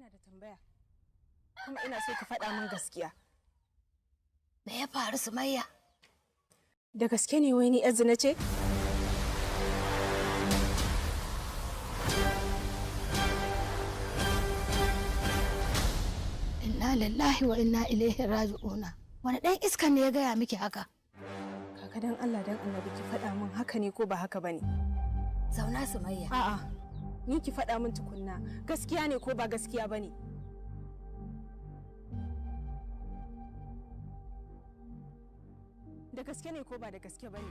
Ina da tambaya. Kuma ina so ki faɗa min gaskiya. Me ya faru, Sumayya? Da gaske ne wai ni yar zina ce? Inna lillahi wa inna ilaihi raji'una. Wani ɗan iskan ne ya gaya miki haka? Kaka, dan Allah dan Annabi ki faɗa min, haka ne ko ba haka bane? Zauna, Sumayya. A'a. Ni ki faɗa min tukunna, gaskiya ne ko ba gaskiya bane? Da gaske ne ko ba da gaske bane?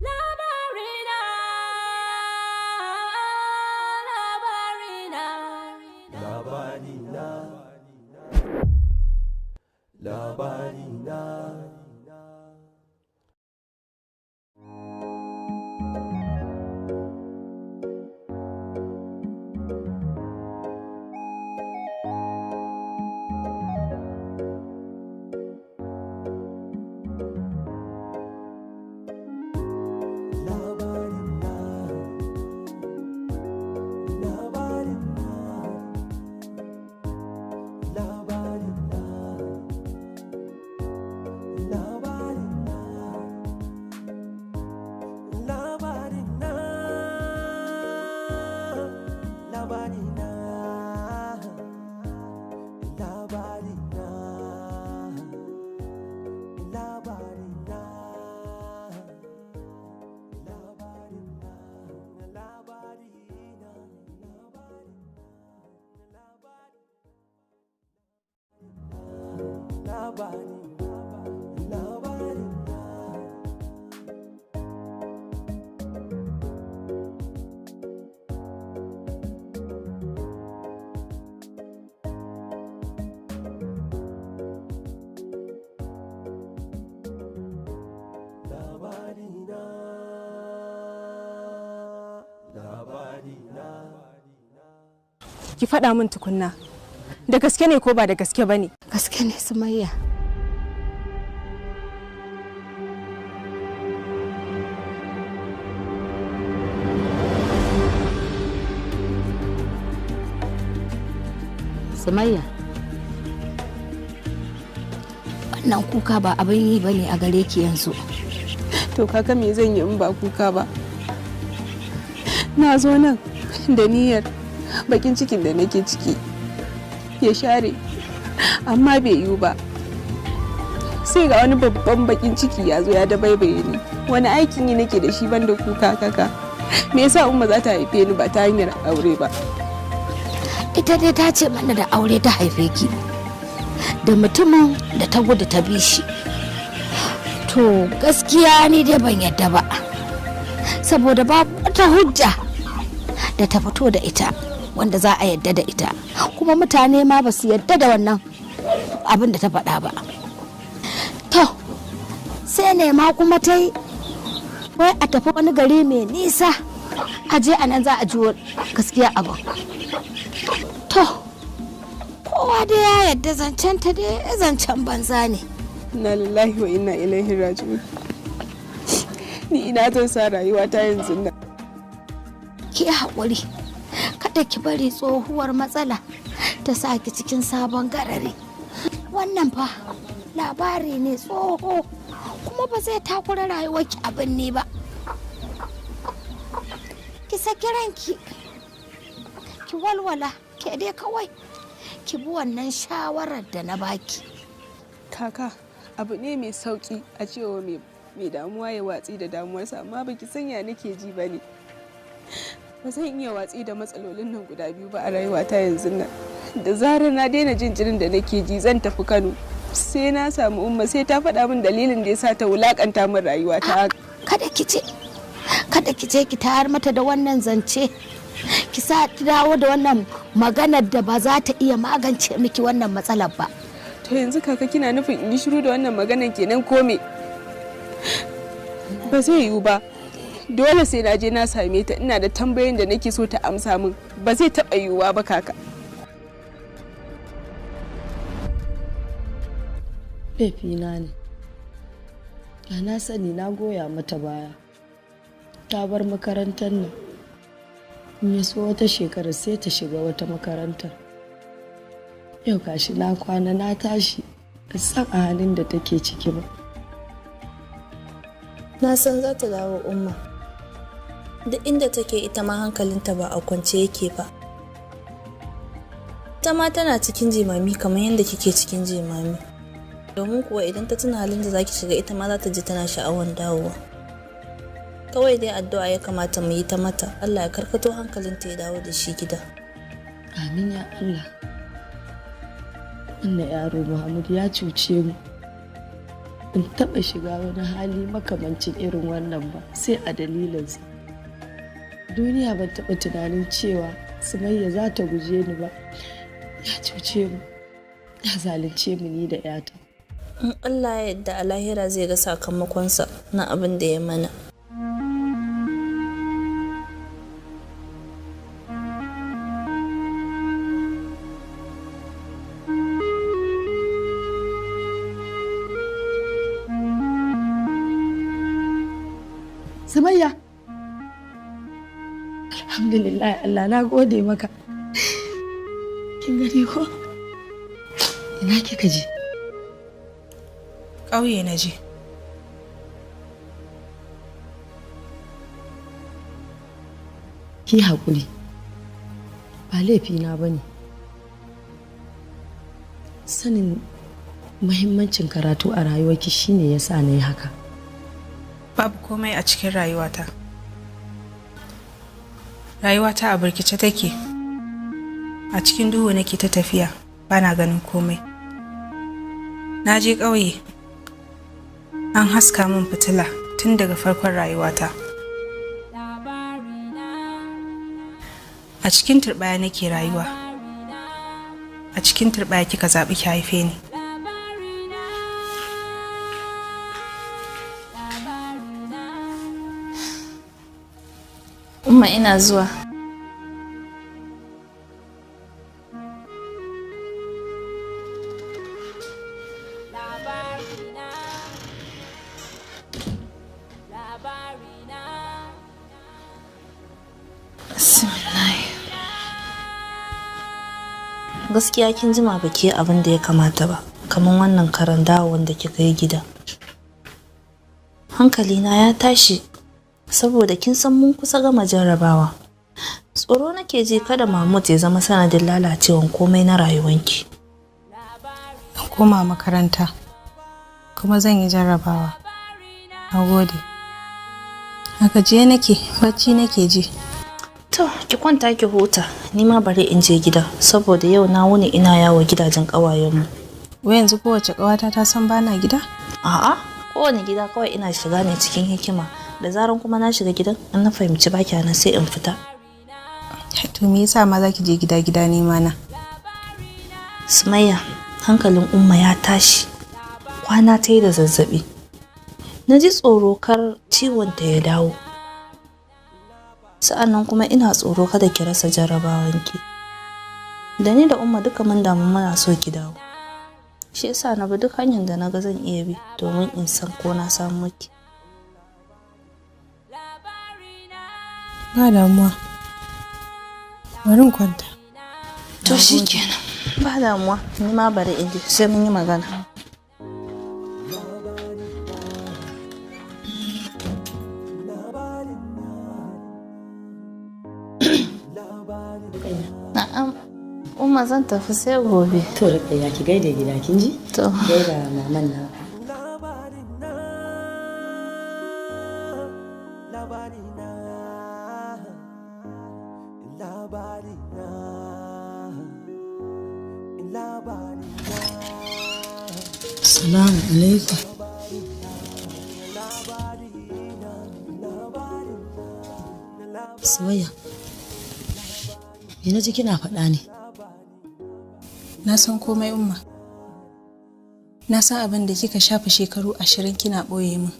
Labarina, labarina. Labarina, labarina, labarina, labarina, labarina, labarina, labarina, labarina, labarina, labarina, labarina, labarina. Labarina, labarina. Ki faɗa min tukunna. Da gaske ne ko ba da gaske bane? Gaske ne, Sumayya. Sumayya. Wannan kuka ba abin yi bane a gare ki yanzu. To kaka, me zan yi in ba kuka ba? Na zo nan da niyyar bakin cikin da nake ciki ya share, amma bai yiwu ba. Sai ga wani babban bakin ciki ya zo ya dabaibaye ni. Wani aikin yi nake da shi banda kuka, kaka? Me yasa Umma za ta haife ni ba ta hanyar aure ba? Ita dai ta ce mana da aure ta haife ki. Da mutumin da ta gudu ta bi shi. To gaskiya ni dai ban yadda ba, saboda babu wata hujja da ta fito da ita wanda za a yadda da ita, kuma mutane ma ba su yadda da wannan abin da ta faɗa ba. To sai nema kuma ta yi wai a tafi wani gari mai nisa, a je a nan za a jiwo gaskiya abin. To kowa dai ya yadda zancen ta dai zancen banza ne. Inna lillahi wa inna ilaihi raji'un. Ni ina zan sa rayuwa ta yanzu nan? Ki haƙuri, kada ki bari tsohuwar matsala ta sa ki cikin sabon garari. Wannan fa labari ne tsoho, kuma ba zai takura rayuwarki abin ne ba. Ki saki ranki, ki walwala, ke dai kawai ki bi wannan shawarar da na baki. Kaka, abu ne mai sauki a cewa mai damuwa ya watsi da damuwarsa, amma baki sanya nake ji ba ne. Ba zan iya watsi da matsalolin nan guda biyu ba a rayuwata yanzu nan. Da zarar na daina jin jinin da nake ji, zan tafi Kano. Sai na samu Umma, sai ta faɗa min dalilin da ya sa ta wulakanta min rayuwata. Kada ki ce, kada ki je ki tayar mata da wannan zance, ki sa ta dawo da wannan maganar da ba za ta iya magance miki wannan matsalar ba. To yanzu kaka, kina nufin in yi shiru da wannan maganar kenan ko me? Ba zai yiwu ba. Dole sai na je na same ta, ina da tambayoyin da nake so ta amsa min. Ba zai taɓa yiwuwa ba, kaka. Laifina ne, da na sani na goya mata baya ta bar makarantar nan. In ya so wata shekarar sai ta shiga wata makarantar. Yau gashi na kwana na tashi ban san a halin da take ciki ba. Na san za ta dawo, Umma. Duk inda take, ita ma hankalinta ba a kwance yake ba. Ita ma tana cikin jimami kamar yadda kike cikin jimami. Domin kuwa idan ta tuna halin da zaki shiga, ita ma za ta ji tana sha'awan dawowa. Kawai dai addu'a ya kamata mu yi ta mata, Allah ya karkato hankalinta ya dawo da shi gida. Amin ya Allah. Wannan yaro Muhammad ya cuce mu. Ban taɓa shiga wani hali makamancin irin wannan ba sai a dalilinsa. Duniya ban taɓa tunanin cewa Sumayya za ta guje ni ba. Ya cuce mu, ya zalunce mu ni da 'yata. In Allah ya yarda, a lahira zai ga sakamakonsa na abin da ya mana. Sumayya! Alhamdulillah, Allah na gode maka. Kin gani ko? Ina kika je? Ƙauye na je. Ki haƙuri. Ba laifina ba ne. Sanin muhimmancin karatu a rayuwarki shine ya sa na yi haka. Babu komai a cikin rayuwata. Rayuwata a birkice take. A cikin duhu nake ta tafiya, bana ganin komai. Na je ƙauye. An haska min fitila tun daga farkon rayuwata. A cikin turɓaya nake rayuwa. A cikin turɓaya kika zaɓi ki haife ni. Umma, ina zuwa. Bismillah. Gaskiya kin jima baki yi abin da ya kamata ba, kamar wannan karan dawowar da kika yi gida. Hankalina ya tashi saboda kin san mun kusa gama jarrabawa. Tsoro nake ji kada Mahmud ya zama sanadin lalacewan komai na rayuwanki. Zan koma makaranta kuma zan yi jarrabawa. Na gode. A gajiye nake, bacci nake ji. To, ki kwanta ki huta, ni ma bari in je gida saboda yau na wuni ina yawo gidajen ƙawayenmu. Wai yanzu kowace ƙawata ta san bana gida? A'a, kowane gida kawai ina shiga ne cikin hikima. Da zaran kuma na shiga gidan, in na fahimci ba nan sai in fita. To me yasa ma zaki je gida gida nema na? Sumayya, hankalin Umma ya tashi. Kwana ta yi da zazzabi. Na ji tsoro kar ciwon ta ya dawo. Sa'annan kuma ina tsoro kada ki rasa jarabawanki. Da ni da Umma duka mun damu muna so ki dawo. Shi yasa na bi duk hanyar da na ga zan iya bi domin in san ko na samu ki. Ba damuwa. Bari in kwanta. To shikenan. Ba damuwa, ni ma bari in je sai mun yi magana. Na'am, Umma zan tafi sai gobe. To Rukayya ki gaida gida kin ji? To. Gaida maman na. Salamu alaikum. Sumayya, me na ji kina faɗa ne? Na san komai Umma. Na san abin da kika shafe shekaru 20 kina ɓoye min.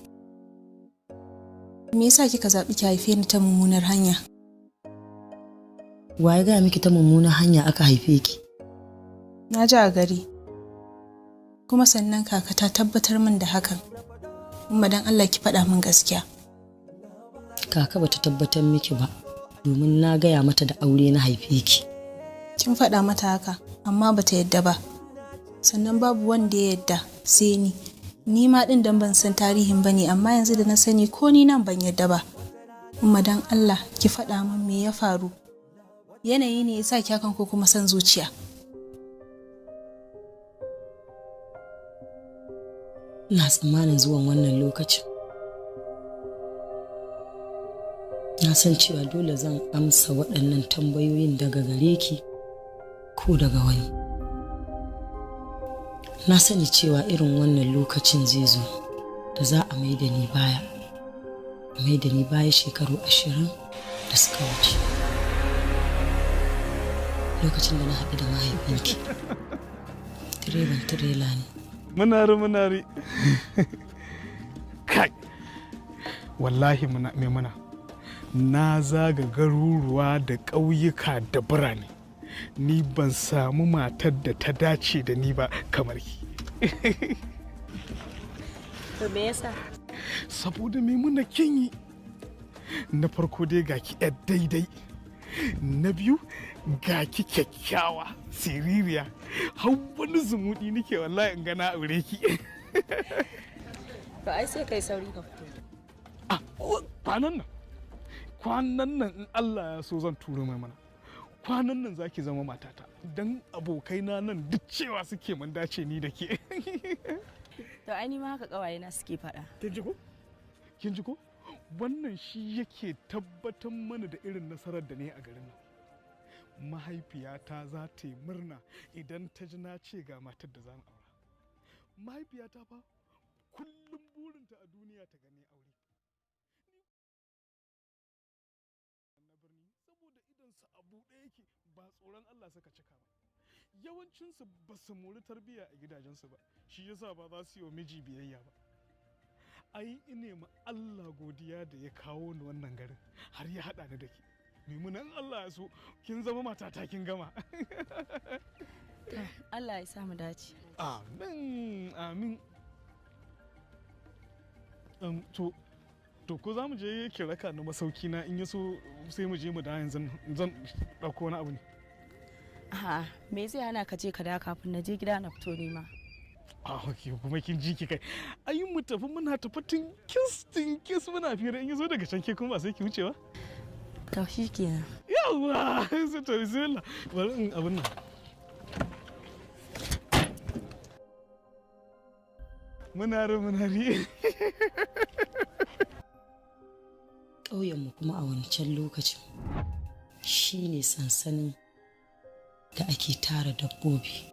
Me yasa kika zaɓi ki haife ni ta mummunar hanya? Wa ya gaya miki ta mummunar hanya aka haife ki? Na ji a gari. Kuma sannan kaka ta tabbatar min da hakan. Umma dan Allah ki faɗa min gaskiya. Kaka bata tabbatar miki ba, domin na gaya mata da aure na haife ki. Kin faɗa mata haka, amma bata yadda ba. Sannan babu wanda ya yadda sai ni. Ni ma ɗin dan ban san tarihin ba ne, amma yanzu da na sani ko ni nan ban yadda ba. Umma dan Allah ki faɗa min me ya faru. Yanayi ne ya sa ki hakan ko kuma son zuciya? Ina tsammanin zuwan wannan lokacin. Na san cewa dole zan amsa waɗannan tambayoyin daga gare ki ko daga wani. Na sani cewa irin wannan lokacin zai zo da za a mai da ni baya. A mai da ni baya shekaru 20 da suka wuce. Lokacin da na haɗu da mahaifinki. Direban tirela ne. Munari. Kai! Wallahi Maimuna. Na zaga garuruwa da ƙauyuka da birane. Ni ban samu matar da ta dace da ni ba kamar ki. To me yasa? Saboda Maimuna kin yi. Na farko dai ga ki yar daidai. Na biyu ga ki kyakkyawa, siririya. Har wani zumuɗi nake wallahi in ga na aure ki. To ai sai kai sauri ka fito. Ah, kwanan nan. Kwanan nan in Allah ya so zan turo mai mana. Kwanan nan zaki zama matata. Dan abokaina nan duk cewa suke mun dace ni da ke. To ai ni ma haka kawaye na suke faɗa. Kin ji ko? Kin ji ko? Wannan shi yake tabbatar mana da irin nasarar da ne a garin nan. Mahaifiyata za ta yi murna idan ta ji na ce ga matar da za mu aura. Mahaifiyata fa kullum burinta a duniya ta gani aure. Na birni saboda idonsu a buɗe yake ba tsoron Allah suka cika ba. Yawancinsu ba su mori tarbiyya a gidajensu ba, shi yasa ba za su yi wa miji biyayya ba. Ai ine ma Allah godiya da ya kawo ni wannan garin har ya haɗa ni da ke. Maimuna in Allah ya so kin zama matata kin gama. Allah ya sa mu dace. Amin, amin. To ko za mu je ki raka ni masauki na in yaso sai mu je mu da yanzu zan ɗauko wani abu ne. A'a, me zai hana ka je ka da kafin na je gida na fito ni ma. Ah, okay, kuma kin ji ki kai. Ai mu tafi muna tafi tinkis muna fira in yaso daga can ke kuma ba sai ki wuce ba. To shikenan. Yawwa, sai to bismillah. Bari in abin nan. Munari. Ƙauyenmu kuma a wancan lokacin shi ne sansanin da ake tara dabbobi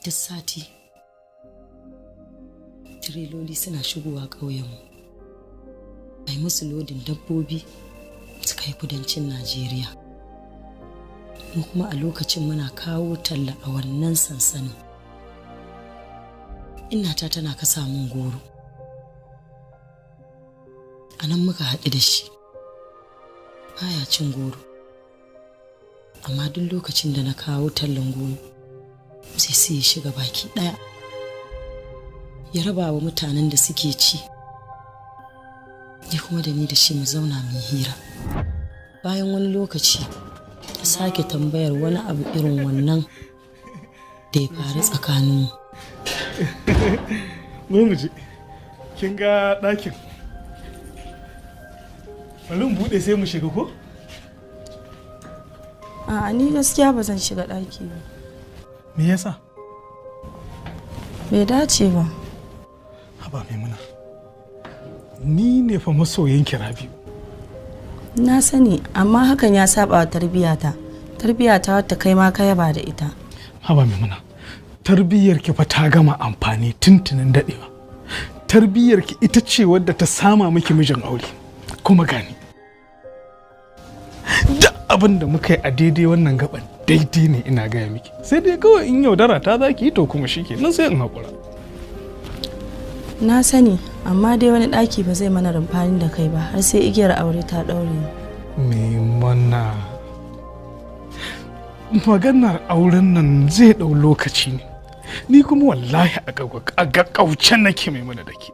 Duk sati tireloli suna shigowa ƙauyenmu, a yi musu lodin dabbobi su kai kudancin Najeriya. Mu kuma a lokacin muna kawo talla a wannan sansanin. Innata tana kasa mun goro. A nan muka haɗu da shi. Baya cin goro, amma duk lokacin da na kawo tallan goro sai sai ya shiga baki ɗaya ya raba wa mutanen da suke ci. Ni kuma da ni da shi mu zauna mu hira. Bayan wani lokaci ya sake tambayar wani abu irin wannan da ya faru tsakaninmu. Mu je. Kin ga ɗakin? Bari mu buɗe sai mu shiga ko? A'a, ni gaskiya ba zan shiga ɗaki ba. Me yasa? Bai dace ba. Haba Maimuna. Ni ne fa masoyin ki Rabi'u. Na sani, amma hakan ya saba wa tarbiyata. Tarbiyata wata kai ma ka yaba da ita. Haba Maimuna. Tarbiyyar ki fa ta gama amfani tuntunin dadewa. Tarbiyyar ki ita ce wadda ta sama miki mijin aure. Kuma gani. Duk abin da muka yi a daidai wannan gaban daidai ne ina gaya miki. Sai dai kawai in yaudara ta za ki yi to kuma shi nan sai in haƙura. Na sani, amma dai wani ɗaki ba zai mana rumfani da kai ba har sai igiyar aure ta ɗaure ni. Maimuna. Maganar auren nan zai ɗau lokaci ne. Ni kuma wallahi a gaggauce nake Maimuna da ke.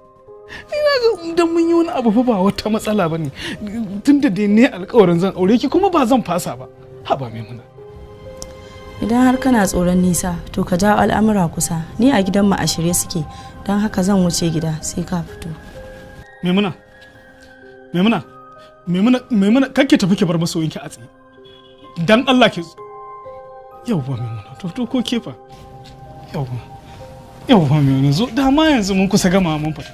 Ina ga idan mun yi wani abu fa ba wata matsala ba ne. Tunda dai ne alkawarin zan aure ki kuma ba zan fasa ba. Haba Maimuna. Idan har kana tsoron nisa, to ka jawo al'amura kusa. Ni a gidanmu a shirye suke, don haka zan wuce gida sai ka fito. Maimuna. Maimuna. Maimuna, Maimuna, kar ki tafi ki bar masoyinki a tsaye. Dan Allah ki. Yawwa Maimuna, to ko ke fa. Yawwa. Yawwa Maimuna, zo dama yanzu mun kusa gama mun fita.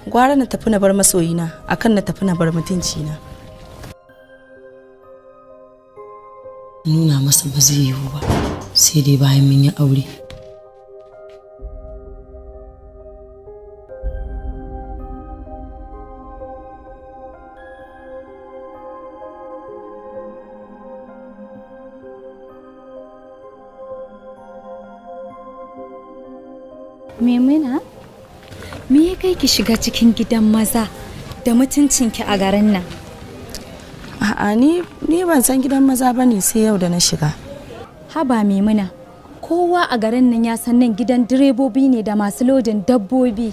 Gwara na tafi na bar masoyina akan na tafi na bar mutuncina. Nuna masa ba zai yiwu ba sai dai bayan mun yi aure. Maimuna, me ya kai ki shiga cikin gidan maza da mutuncinki a garin nan? A'a, ni ban san gidan maza ba ne sai yau da na shiga. Haba Maimuna, kowa a garin nan ya san nan gidan direbobi ne da masu lodin dabbobi.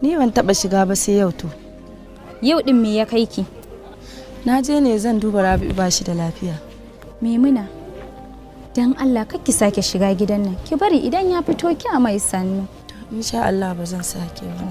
Ni ban taba shiga ba sai yau to. Yau din me ya kai ki? Na je ne zan duba Rabi'u ba shi da lafiya. Maimuna, dan Allah kar ki sake shiga gidan nan. Ki bari idan ya fito ki a mai sannu. Insha Allah ba zan sake ba.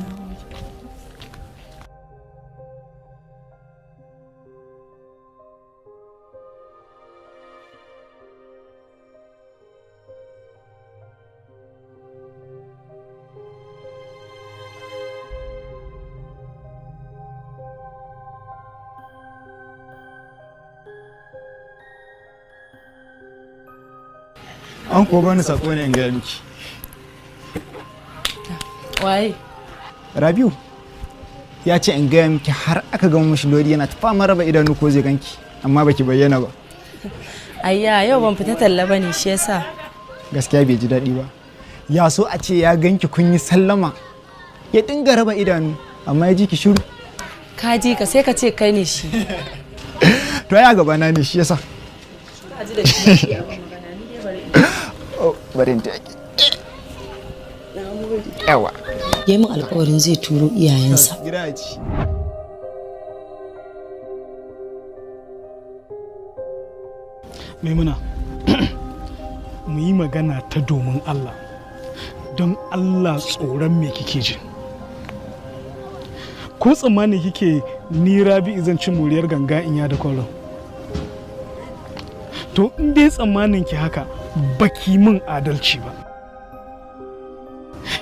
An ko bani sako ne in gaya miki. Waye? Rabiu ya ce in gaya miki har aka gama mishi lodi yana ta fama raba idanu ko zai ganki amma baki bayyana ba. Ayya, yau ban fita talla ba ne shi yasa. Gaskiya bai ji daɗi ba. Ya so a ce ya ganki kun yi sallama ya dinga raba idanu amma ya ji ki shiru. Ka ji ka sai ka ce kai ne shi. To ai a gabana ne shi yasa. Ka ji da shi a magana ni dai bari. Oh, bari in take. Yawa. Ya min alkawarin zai turo iyayensa. Gida ya ci. Maimuna, mu yi magana ta domin Allah. Don Allah tsoron me kike ji? Ko tsammani kike ni Rabi'u zan ci moriyar ganga in ya da kwallon? To in dai tsammanin ki haka baki min adalci ba.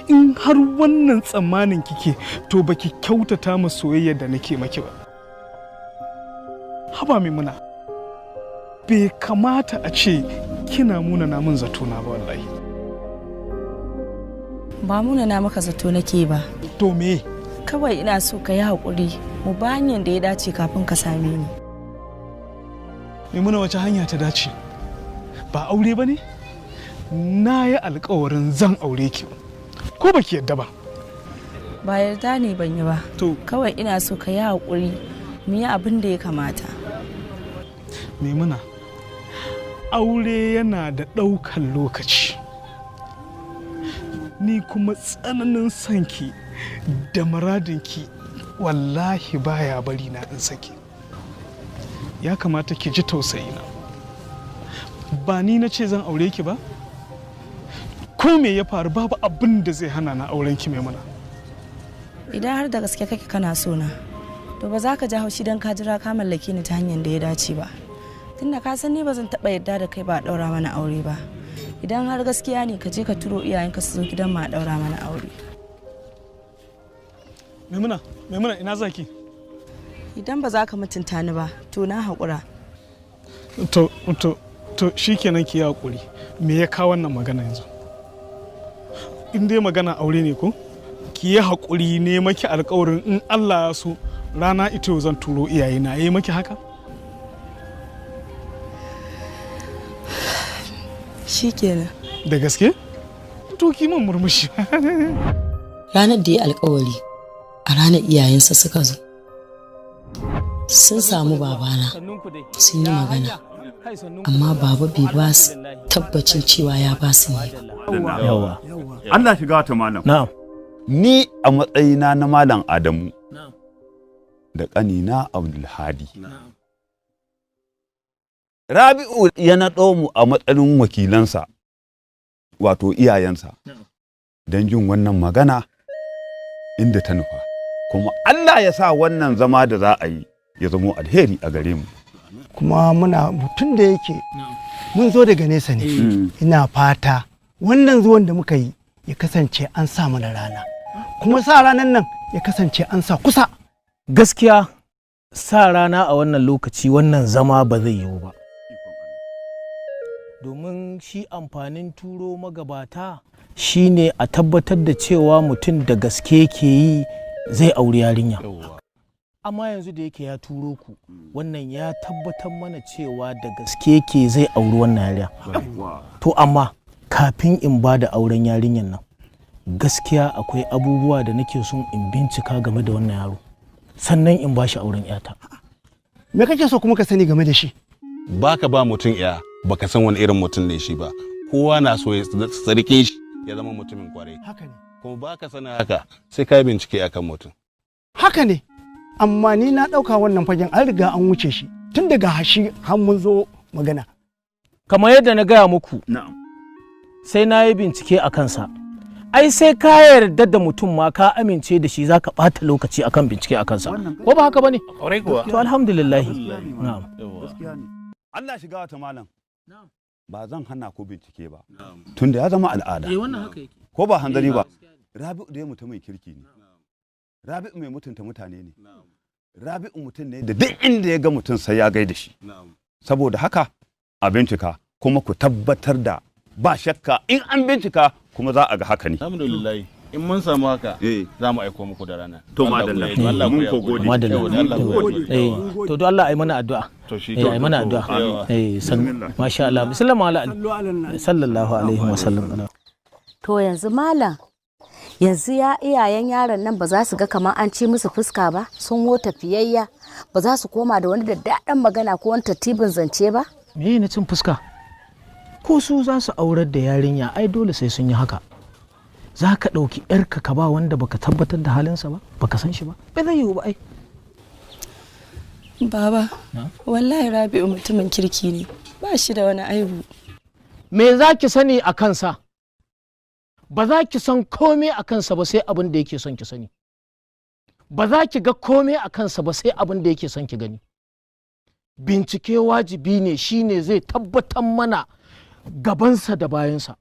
In har wannan tsammanin kike to baki kyautata ma soyayyar da nake maki ba. Haba Maimuna, bai kamata a ce kina munana min zatona ba wallahi. Ba muna na maka zato nake ba. To me? Kawai ina so ka yi haƙuri mu ba hanyar da ya dace kafin ka same ni. Maimuna, wace hanya ta dace? Ba aure ba ne? Na yi alkawarin zan aure ki. Ko baki yadda ba? Ba yarda ne ban yi ba. To. Kawai ina so ka yi haƙuri mu yi abin da ya kamata. Maimuna, aure yana da ɗaukan lokaci. Ni kuma tsananin sanki da muradinki wallahi baya bari na in saki. Ya kamata ki ji tausayina. Ba ni na ce zan aure ki ba? Ko me ya faru, babu abin da zai hana na auren ki, Maimuna. Idan har da gaske kake kana so na, to ba za ka ji haushi don ka jira ka mallake ni ta hanyar da ya dace ba. Tunda ka san ni ba zan taɓa yarda da kai ba a ɗaura mana aure ba. Idan har gaskiya ne, ka je ka turo iyayenka su zo gidan mu a ɗaura mana aure. Maimuna, Maimuna, ina zaki? Idan ba za ka mutunta ni ba, to na haƙura. To shikenan, ki yi hakuri. Me ya kawo wannan magana yanzu? In dai magana aure ne ko? Ki yi hakuri, ne maki alkawarin in Allah ya so rana ita yau zan turo iyayena. Yayi maki haka? Shikenan. Da gaske? To ki min murmushi. Ranar da ya alkawari, a ranar iyayensa suka zo. Sun samu babana, sun yi magana, amma baba bai ba su tabbacin cewa ya ba su ne ba. Yawa. Allah shiga ta malam. Na'am. Ni a matsayina na Malam Adamu da ƙanina Abdulhadi. Rabi'u ya naɗo mu a matsayin wakilansa, wato iyayensa, don jin wannan magana inda ta nufa. Kuma Allah ya sa wannan zama da za a yi ya zamo alheri a gare mu. Kuma muna mutum da yake mun zo daga nesa ne, ina fata wannan zuwan da muka yi ya kasance an sa mana rana, kuma sa ranar nan ya kasance an sa kusa. Gaskiya sa rana a wannan lokaci, wannan zama ba zai yiwu ba, domin shi amfanin turo magabata shine a tabbatar da cewa mutum da gaske ke yi zai auri yarinya. Amma yanzu da yake ya turo ku, wannan ya tabbatar mana cewa da gaske ke zai auri wannan yarinya. To amma kafin in ba da auren yarinyar nan, gaskiya akwai abubuwa da nake son in bincika game da wannan yaro, sannan in ba shi auren yata. Me kake so kuma ka sani game da shi? Baka ba mutum ya baka san wani irin mutum ne shi ba. Kowa na so ya sarkin shi ya zama mutumin kwarai. Haka ne. Kuma baka sanin haka sai ka yi bincike akan mutum. Haka ne, amma ni na ɗauka wannan fagen an riga an wuce shi tun daga hashi har mun zo magana. Kamar yadda na gaya muku, sai na yi bincike a kansa. Ai sai ka yarda da mutum ma, ka amince da shi, zaka ɓata lokaci akan bincike a kansa, ko ba haka bane? Kwarai kuwa. To alhamdulillah, na'am. Allah shiga wata malam. Ba zan hana ku bincike ba. Tunda ya zama al'ada. Eh, wannan haka yake. Ko ba hanzari ba. Rabi'u dai mutumin kirki ne. Rabi'u mai mutunta mutane ne. Rabi'u mutum ne da duk inda ya ga mutum sai ya gaida shi. Saboda haka a bincika, kuma ku tabbatar da ba shakka in an bincika kuma za a ga haka ne. Alhamdulillah, in mun samu haka za mu aiko muku da rana. To madalla. Mun ko gode. Madalla. Yawwa, Allah ku gode. Eh, to don Allah ai mana addu'a. To shi Eh, ai mana addu'a. Eh, san masha Allah. Bismillah ala sallallahu alaihi wa sallam. To yanzu malam, yanzu ya iyayen yaron nan ba za su ga kamar an ci musu fuska ba? Sun wo tafiyayya, ba za su koma da wani daddaɗan magana ko wani tattibin zance ba? Me na cin fuska? Ko su za su aurar da yarinya, ai dole sai sun yi haka. Za ka ɗauki yarka ka ba wanda baka tabbatar da halinsa ba, baka san shi ba, bai zai yiwu ba ai. Baba, wallahi Rabi'u mutumin kirki ne, ba shi da wani aibu. Me za ki sani a kansa? Ba za ki san komai a kansa ba sai abin da yake son ki sani. Ba za ki ga komai a kansa ba sai abin da yake son ki gani. Bincike wajibi ne, shine zai tabbatar mana gabansa da bayansa.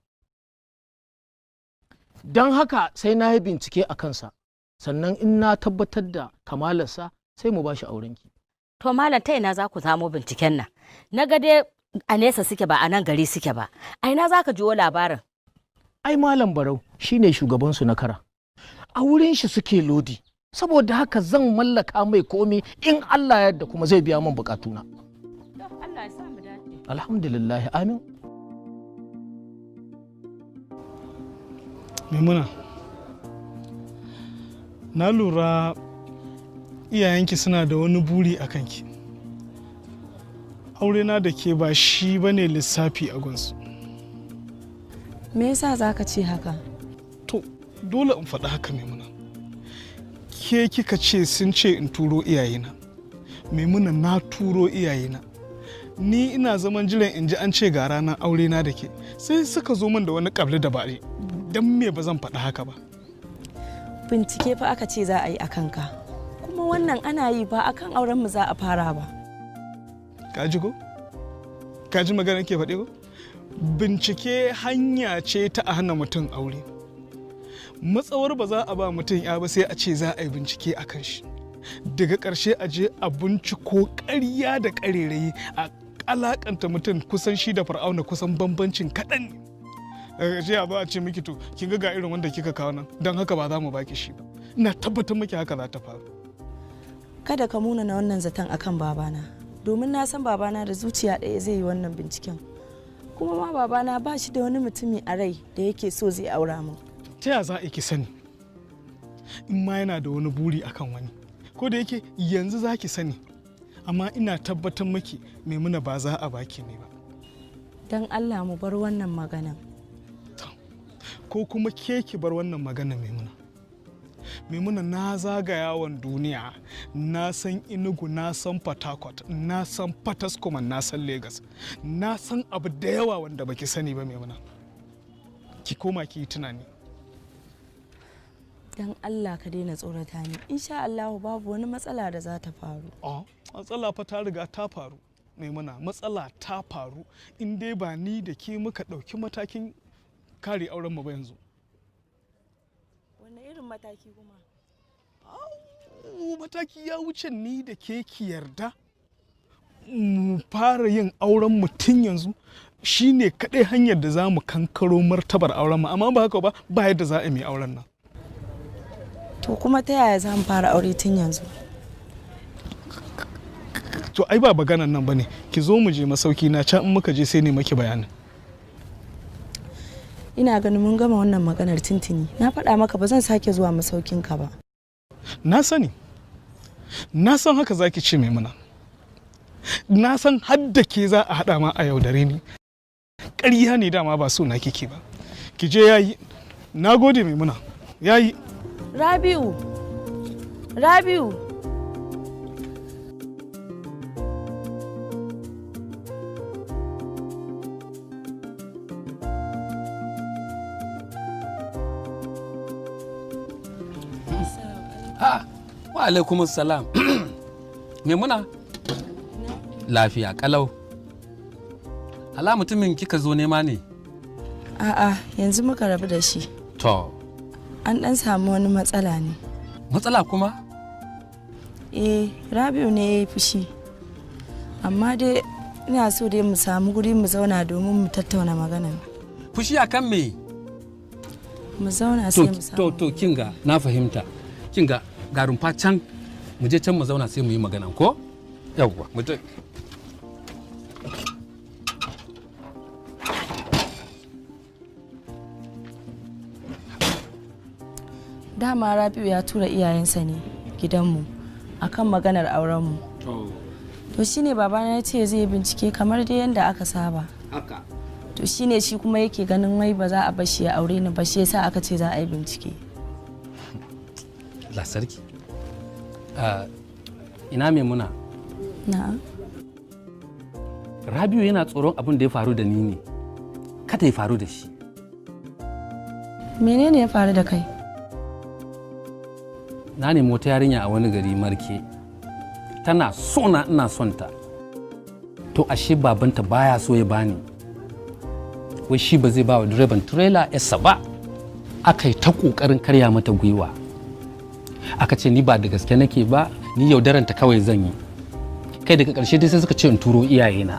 Don haka sai na yi bincike a kansa, sannan in na tabbatar da kamalarsa sai mu ba shi aurenki. To malam, ta ina za ku samo binciken nan? Na ga dai a nesa suke, ba a nan gari suke ba. A ina za ka jiwo labarin? Ai malam Barau, Shine shugabansu na kara. A wurin shi suke lodi. Saboda haka zan mallaka mai komi in Allah ya yarda, kuma zai biya min bukatuna. Allah ya sa mu dace. Alhamdulillah, amin. Maimuna, na lura iyayenki suna da wani buri a kanki. Aurena da ke ba shi ba ne lissafi a gunsu. Me yasa za ka ce haka? To, dole in faɗi haka, Maimuna. Ke kika ce sun ce in turo iyayena. Maimuna, na turo iyayena. Ni ina zaman jiran in ji an ce ga ranar aurena da ke. Sai suka zo min da wani ƙabli da baɗi. Don me ba zan faɗi haka ba? Bincike fa aka ce za a yi a kanka. Kuma wannan ana yi ba akan auren mu za a fara ba. Ka ji ko? Ka ji magana ke faɗi ko? Bincike hanya ce ta a hana mutum aure. Matsawar ba za a ba mutum ya ba, sai a ce za a yi bincike a kan shi. Daga ƙarshe a je a binciko ƙarya da ƙarerayi, a alakanta mutum kusan shi da Fir'auna kusan bambancin kaɗan ne. Daga ƙarshe a zo a ce miki, to kin ga irin wanda kika kawo nan, don haka ba za mu baki shi ba. Ina tabbatar miki haka za ta faru. Kada ka muna na wannan zaton akan babana. Domin na san babana da zuciya ɗaya zai yi wannan binciken. Kuma ma babana ba shi da wani mutumi a rai da yake so zai aura min. Ta ya za a ki sani in ma yana da wani buri akan wani? Ko da yake yanzu za ki sani, amma ina tabbatar miki, Maimuna, ba za a baki ne ba. Don Allah mu bar wannan maganan. Ko kuma ke ki bar wannan magana, Maimuna. Maimuna, na zaga yawon duniya, na san Inugu, na san Port Harcourt, na san Fataskuma, na san Lagos, na san abu da yawa wanda baki sani ba. Maimuna, ki koma ki yi tunani. Don Allah ka daina tsorata ni. Insha Allah babu wani matsala da za ta faru. A matsala fa ta riga ta faru, Maimuna, matsala ta faru in dai ba ni da ke muka ɗauki matakin kare auren mu ba yanzu. Wanne irin mataki kuma? Au, mataki ya wuce ni da ke ki yarda mu fara yin auren mu tun yanzu. Shine kaɗai hanyar da za mu kankaro martabar auren mu, amma ba haka ba, ba yadda za a yi auren nan. To kuma ta yaya za mu fara aure tun yanzu? To ai ba maganan nan bane, ki zo mu je masauki na can, in muka je sai ne maki bayanin. Ina ganin mun gama wannan maganar tintini. Na faɗa maka ba zan sake zuwa masaukin ka ba. Na sani, na san haka zaki ce, Maimuna. Na san hadda ke za a haɗa ma a yaudare ni. Ƙarya ne, dama ba so na kike ba. Ki je, yayi. Na gode, Maimuna, yayi. Rabi'u! Rabi'u! Ha, wa alaikum salam. Maimuna? Lafiya kalau. Hala mutumin kika zo nema ne? A'a, yanzu muka rabu da shi. To, An ɗan samu wani matsala ne. Matsala kuma? Eh, Rabi'u ne ya yi fushi. Amma dai ina so dai mu samu guri mu zauna domin mu tattauna maganan. Fushi akan me? Mu zauna To, sai mu samu. to, kinga, na fahimta. Kinga, ga rumfa can, mu je can mu zauna sai mu yi magana ko? Yawwa, mu je. Dama Rabi'u ya tura iyayensa ne gidanmu akan maganar aurenmu. To, To shine babana ya ce zai yi bincike kamar dai yadda aka saba. Haka. To shine shi kuma yake ganin wai ba za a bar shi ya aure ni ba, shi yasa aka ce za a yi bincike. Allah sarki. Ah, ina Maimuna? Na'am. Rabiu yana tsoron abin da ya faru da ni ne. Kada ya faru da shi. Menene ya faru da kai? Na nemi wata yarinya a wani gari, Marke. Tana so na, ina son ta. To ashe babanta baya so ya bani. Wai shi ba zai ba wa direban tirela yarsa ba. Aka yi ta ƙoƙarin karya mata gwiwa. Aka ce ni ba da gaske nake ba, ni yaudaranta kawai zan yi. Kai, daga ƙarshe dai sai suka ce in turo iyayena.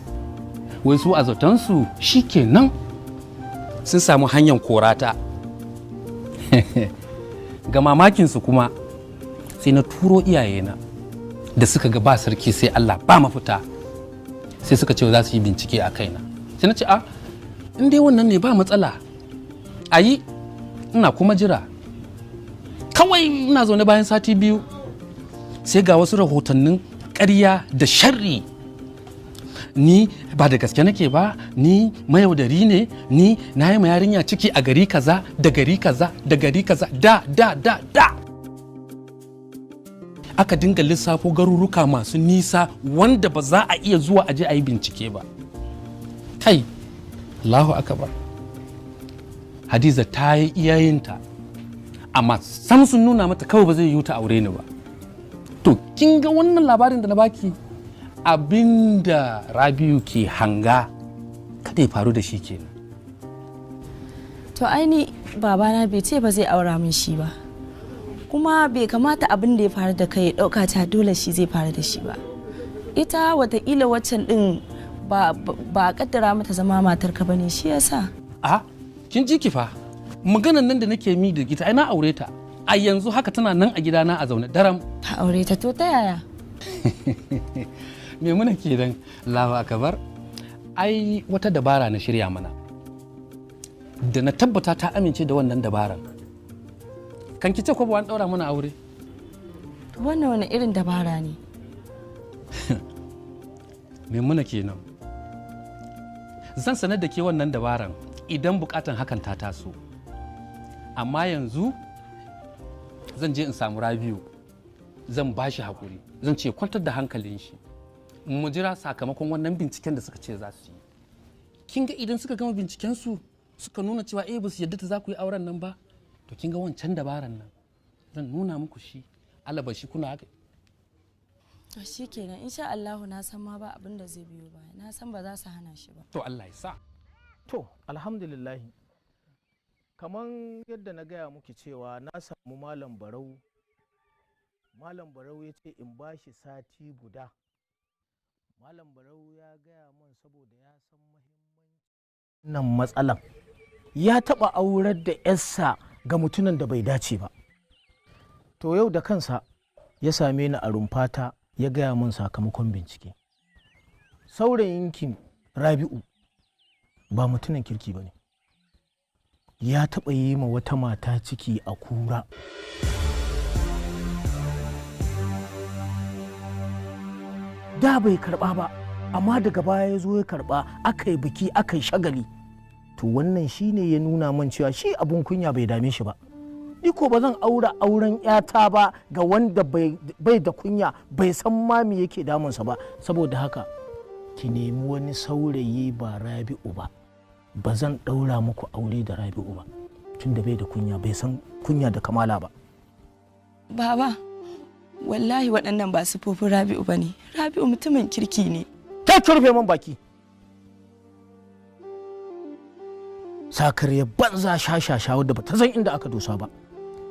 Wai su a zatonsu shi kenan sun samu hanyar korata. Ga mamakinsu kuma sai na turo iyayena da suka ga ba sarki sai Allah ba mafita, sai suka ce za su yi bincike a kaina. Sai na ce a in dai wannan ne ba matsala, a yi, ina kuma jira. Kawai ina zaune bayan sati 2 sai ga wasu rahotannin ƙarya da sharri. Ni ba da gaske nake ba, ni mayaudari ne, ni na yi ma yarinya ciki a gari kaza da gari kaza da gari kaza da da da da. Aka dinga lissafo garuruka masu nisa wanda ba za a iya zuwa aje a yi bincike ba. Kai, Allahu akbar. Hadiza ta yi iyayenta, amma sam sun nuna mata kawai ba zai yiwu ta aure ni ba. To kin ga wannan labarin da na baki, abinda Rabiu ke hanga kada ya faru da shi kenan. To aini babana bai ce ba zai aura min shi ba, kuma bai kamata abin da ya faru da kai ya dauka ta dole shi zai faru da shi ba. Ita watakila waccan din ba a kaddara mata zama matarka bane, shi yasa. A kin ji ki fa maganan nan da nake mi da ita, ai na aure ta. A yanzu haka tana nan a gidana a zaune daram. Ka aure ta? To ta yaya? Me muna kenan, Allahu akbar. Ai wata dabara na shirya mana da na tabbata ta amince da wannan dabaran. Kan ki ce ko ba an daura mana aure. To wannan wani irin dabara ne? Me muna kenan, zan sanar da ke wannan dabaran idan bukatan hakan ta taso. Amma yanzu zan je in samu Rabiu, zan ba shi haƙuri, zan ce kwantar da hankalin shi, mu jira sakamakon wannan binciken da suka ce za su yi. Kin ga idan suka gama binciken su suka nuna cewa eh ba su yadda ta za ku yi auren nan ba, to kin ga wancan dabaran nan zan nuna muku shi, alaba shi kuna haka. To shikenan, insha Allah na san ma ba abin da zai biyo baya, na san ba za su hana shi ba. To Allah ya sa. To alhamdulillah, kaman yadda na gaya muku cewa na samu Malam Barau. Malam Barau ya ce in ba shi sati guda. Malam Barau ya gaya min saboda ya san muhimmancin wannan matsalan. Ya taɓa aurar da 'yarsa ga mutumin da bai dace ba. To yau da kansa ya same ni a rumfata ya gaya min sakamakon bincike. Saurayinki Rabi'u ba mutumin kirki ba ne. Ya taɓa yi ma wata mata ciki a kura. Da bai karɓa ba, amma daga baya ya zo ya karɓa, aka yi biki, aka yi shagali. To wannan shine ya nuna man cewa shi abun kunya bai dame shi ba. Ni ko ba zan aura auren 'yata ba ga wanda bai da kunya, bai san ma me yake damunsa ba. Saboda haka ki nemi wani saurayi ba Rabi'u ba. Ba zan ɗaura muku aure da Rabi'u ba, tunda bai da kunya, bai san kunya da kamala ba. Baba, wallahi waɗannan ba sifofin Rabi'u ba ne. Rabi'u mutumin kirki ne. Ta ki rufe min baki. Sakarya banza shashasha wadda ba ta san inda aka dosa ba.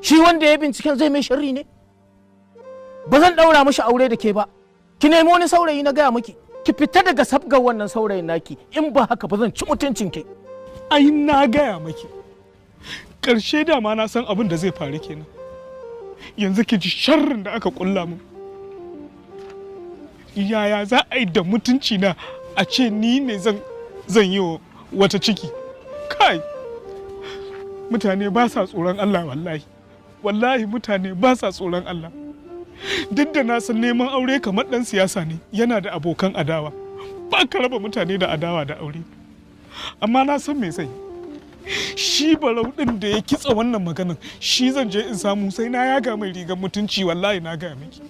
Shi wanda ya binciken zai mai sharri ne? Ba zan ɗaura mashi aure da ke ba. Ki nemi wani saurayi na gaya miki. Ki fita daga sabgar wannan saurayin naki, in ba haka ba zan ci mutuncin ki. Ai na gaya maki. Ƙarshe dama na san abin da zai faru kenan. Yanzu ki ji sharrin da aka kulla min. Yaya za a yi da mutunci na a ce ni ne zan yi wa wata ciki? Kai, mutane ba sa tsoron Allah wallahi. Wallahi mutane ba sa tsoron Allah. Duk da na san neman aure kamar ɗan siyasa ne, yana da abokan adawa. Ba ka raba mutane da adawa da aure. Amma na san me zai. Shi Barau ɗin da ya kitsa wannan maganan, shi zan je in samu sai na yaga mai rigar mutunci, wallahi na gaya miki.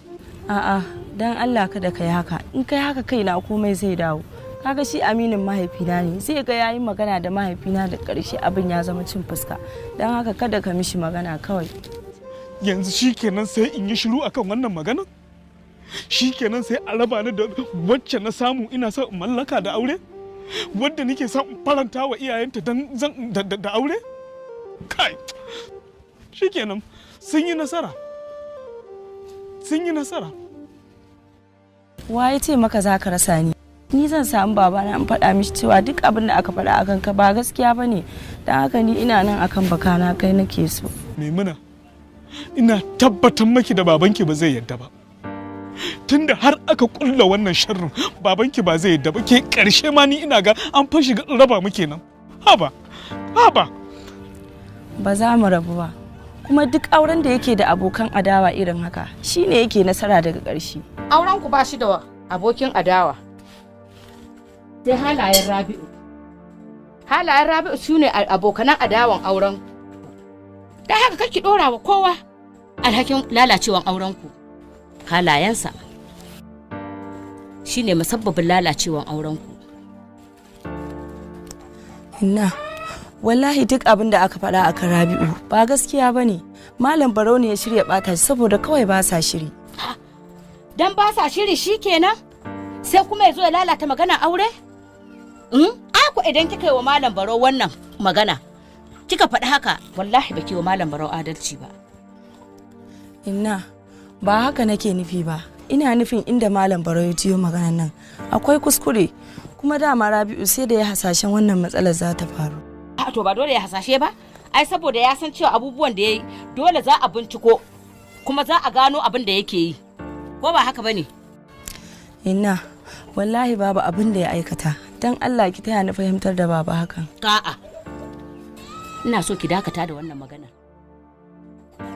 A'a, dan Allah kada ka yi haka. In kai haka kaina komai zai dawo. Kaga shi aminin mahaifina ne, zai ga yayi magana da mahaifina da ƙarshe abin ya zama cin fuska. Dan haka kada ka mishi magana kawai. Yanzu shikenan sai in yi shiru akan wannan maganan? Shikenan sai a raba ni da wacce na samu ina son in mallaka da aure? Wadda nake son in faranta wa iyayenta dan zan da aure? Kai, shikenan sun yi nasara. Sun yi nasara. Wa ya ce maka za ka rasa ni? Ni zan samu babana in faɗa mishi cewa duk abin da aka faɗa akan ka ba gaskiya ba ne, don haka ni ina nan akan bakana, kai nake so. Maimuna, ina tabbatar maki da babanki ba zai yadda ba. Tunda har aka kulla wannan sharrin, babanki ba zai yadda ba. Ke karshe ma ni ina ga an fashi raba mu kenan. Haba, haba. Ba za mu rabu ba. Kuma duk auren da yake da abokan adawa irin haka shine yake nasara daga ƙarshe. Auren ku ba shi da abokin adawa. Sai halayen Rabi'u. Halayen Rabi'u su ne abokanan adawan auren. Da haka kake ɗora wa kowa alhakin lalacewan auren ku. Halayensa shine musabbabin lalacewan auren ku. Inna, wallahi duk abin da aka faɗa akan Rabi'u ba gaskiya ba ne. Malam Barau ne ya shirya ɓata shi saboda kawai ba sa shiri. Dan ba sa shiri shikenan? Sai kuma ya zo ya lalata magana aure? Ai ku idan kika yi wa Malam Barau wannan magana, kika faɗi haka, wallahi baki wa Malam Barau adalci ba. Inna, ba haka nake nufi ba. Ina nufin inda Malam Barau ya jiyo maganan nan akwai kuskure, kuma dama Rabi'u sai da ya hasashen wannan matsalar za ta faru. A to ba dole ya hasashe ba? Ai saboda ya san cewa abubuwan da ya yi dole za a binciko kuma za a gano abin da yake yi. Ko ba haka bane? Inna, wallahi babu abin da ya aikata. Dan Allah ki taya ni fahimtar da baba hakan. A'a. Ina so ki dakata da wannan magana.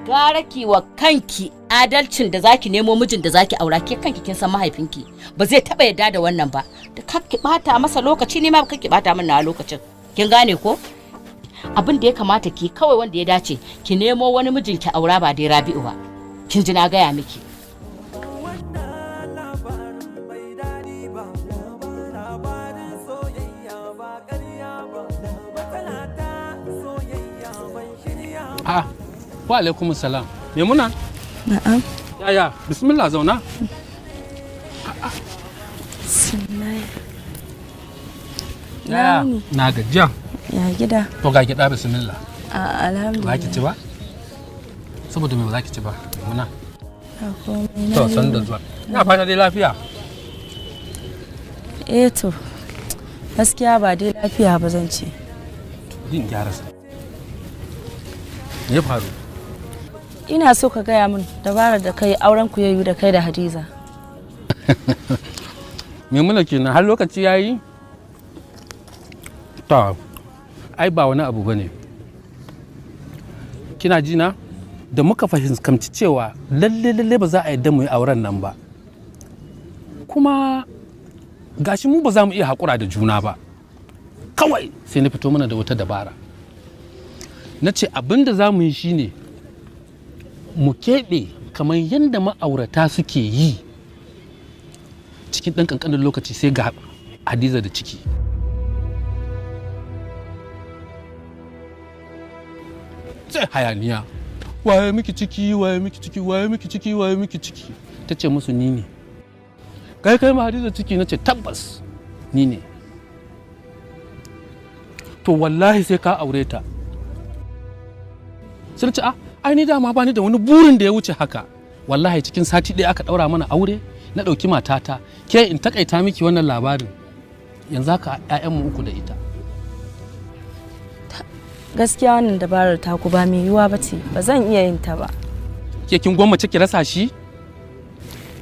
Gara ki wa kanki adalcin da zaki nemo mijin da zaki aura, ke kanki kin san mahaifinki ba zai taba yarda da wannan ba. Da kar ki bata masa lokaci, ne ma kar ki bata min nawa lokacin. Kin gane ko? Abin da ya kamata ki kawai wanda ya dace, ki nemo wani mijin ki aura ba dai Rabi'u ba. Kin ji na gaya miki. Ah, wa alaikum salam. Maimuna? Na'am. Yaya, bismillah zauna. Bismillah. Yaya, na gajiya. Ya gida. To ga gida, bismillah. A alhamdulillah. Ba ki ci ba? Saboda me ba za ki ci ba, Maimuna? Ba komai, na To san da yi. zuwa. Ina fata dai lafiya. Eh to, gaskiya ba dai lafiya ba zan ce. Yin gyara sa. Me ya faru? Ina so ka gaya min dabarar da kai auren ku yayu da kai da Hadiza. Maimuna kenan, har lokaci yayi? To, ai ba wani abu bane. Kina ji na? Da muka fahimci cewa lalle lalle ba za a yadda mu yi auren nan ba. Kuma gashi mu ba za mu iya haƙura da juna ba. Kawai sai na fito mana da wata dabara. Na ce abin da za mu yi shine mu keɓe kamar yadda ma'aurata suke yi. Cikin ɗan ƙanƙanin lokaci sai ga Hadiza da ciki. Sai hayaniya. Waye miki ciki, waye miki ciki, waye miki ciki, waye miki ciki. Ta ce musu ni ne. Kai kai ma Hadiza ciki? Na ce tabbas ni ne. To wallahi sai ka aure ta. Sai na ce a ai ni dama bani da wani burin da ya wuce haka. Wallahi cikin sati ɗaya aka ɗaura mana aure, na ɗauki matata. Ke in takaita miki wannan labarin. Yanzu haka 'ya'yanmu uku da ita. Gaskiya wannan dabarar taku ba mai yiwuwa ba ce, ba zan iya yin ta ba. Ke kin gwammace ki rasa shi?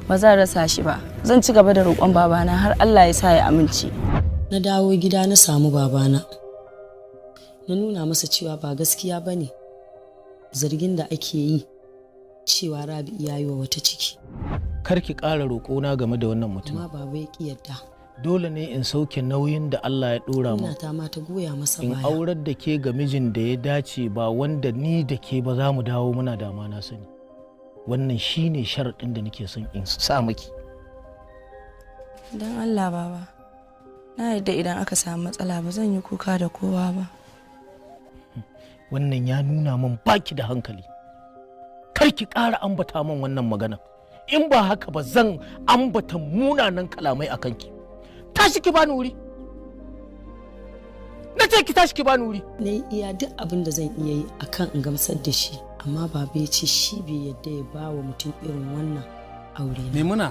Ba zan rasa shi ba. Zan ci gaba da roƙon babana har Allah ya sa ya amince. Na dawo gida na samu babana. Na nuna masa cewa ba gaskiya ba ne zargin da ake yi cewa Rabi'u ya yi wa wata ciki. Kar ki ƙara roƙona game da wannan mutum. Amma baba ya ƙi yarda. Dole ne in sauke nauyin da Allah ya ɗora mu. Ina ta ma ta goya masa In baya. aurar da ke ga mijin da ya dace, ba wanda ni da ke ba za mu dawo muna dama na sani. Wannan shine sharaɗin da nake son in sa miki. Don Allah baba, na yarda idan aka samu matsala ba zan yi kuka da kowa ba. Wannan ya nuna min baki da hankali. Kar ki ƙara ambata min wannan magana. In ba haka ba zan ambata munanan kalamai a kanki. Tashi ki bani wuri. Na ce ki tashi ki bani wuri. Na yi iya duk abin da zan iya yi akan in gamsar da shi, amma baba ya ce shi bai yarda ya ba wa mutum irin wannan aure na. Maimuna,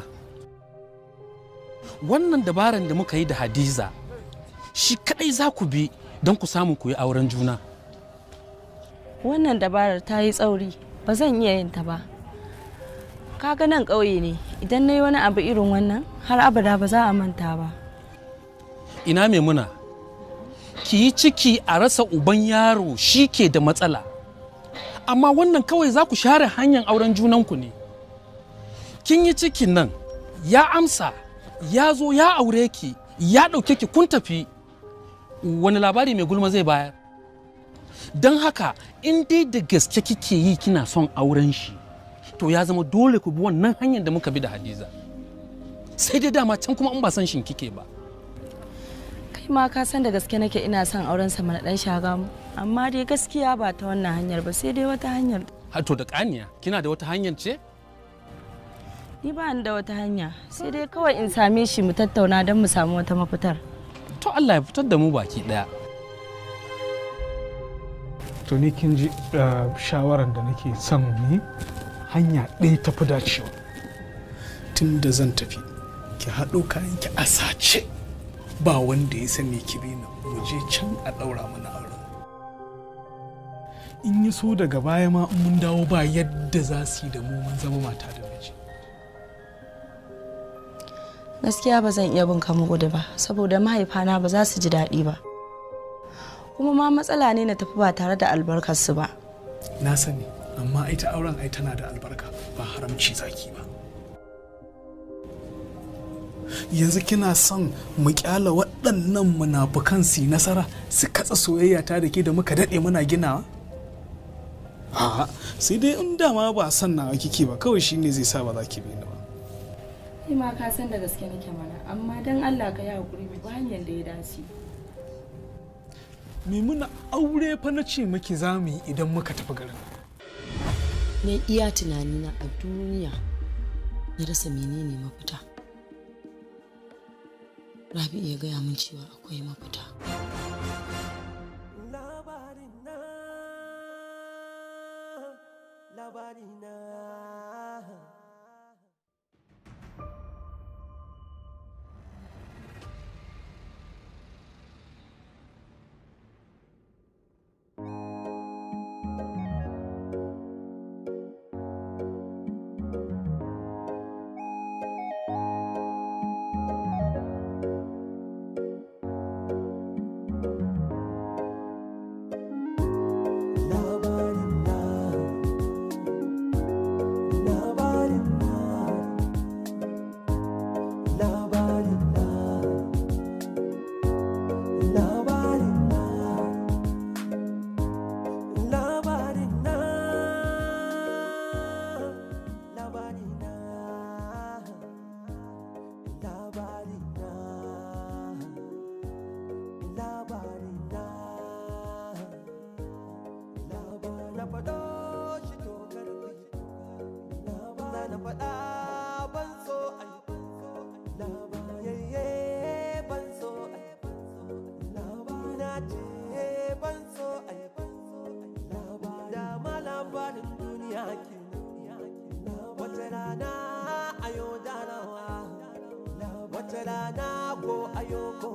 Wannan dabaran da muka yi da Hadiza shi kadai za ku bi don ku samu ku yi auren juna. Wannan dabarar ta yi tsauri, ba zan iya yin ta ba. Kaga nan ƙauye ne, idan na yi wani abu irin wannan har abada ba za a manta ba. Ina Maimuna, ki yi ciki a rasa uban yaro shi ke da matsala. Amma wannan kawai za ku share hanyar auren junanku ne. Kin yi cikin nan, ya amsa, ya zo ya aure ki, ya ɗauke ki kun tafi. Wani labari mai gulma zai bayar? Don haka in dai da gaske kike yi kina son auren shi, to ya zama dole ku bi wannan hanyar da muka bi da Hadiza. Sai dai dama can kuma in ba son shin kike ba. Kai ma ka san da gaske nake ina son auren sa mana dan Shagamu, amma dai gaskiya ba ta wannan hanyar ba, sai dai wata hanyar. Ha, to da kaniya kina da wata hanyar ce? Ni ba ni da wata hanya, sai dai kawai in same shi mu tattauna don mu samu wata mafitar. To Allah ya fitar da mu baki daya. To ni kin ji shawaran da nake son mu yi, hanya ɗaya tafi dacewa. Tun da zan tafi, ki haɗo kayan ki a sace, ba wanda ya sani, ki bi ni mu je can a ɗaura mana auren. In yi so daga baya ma in mun dawo ba yadda za su yi da mu, mun zama mata da miji. Gaskiya ba zan iya bin ka mu gudu ba, saboda mahaifana ba za su ji daɗi ba. Kuma ma matsala ne na tafi ba tare da albarkarsu ba. Na sani, amma ita auren ai tana da albarka, ba haramci zaki ba. Yanzu kina son mu kyala waɗannan munafukan su yi nasara su katsa soyayya ta da ke da muka daɗe muna ginawa? A'a, sai dai in dama ba son nawa kike ba, kawai shine zai sa ba za ki bi ni ba. Ni ma ka san da gaske nake mana, amma dan Allah ka yi hakuri mu bi hanyar da ya dace. Maimuna, aure fa na ce miki za mu yi idan muka tafi garin. Ne iya tunanina a duniya na rasa menene mafita. Rabi'u ya gaya min cewa akwai mafita. Wata rana ko ayo ko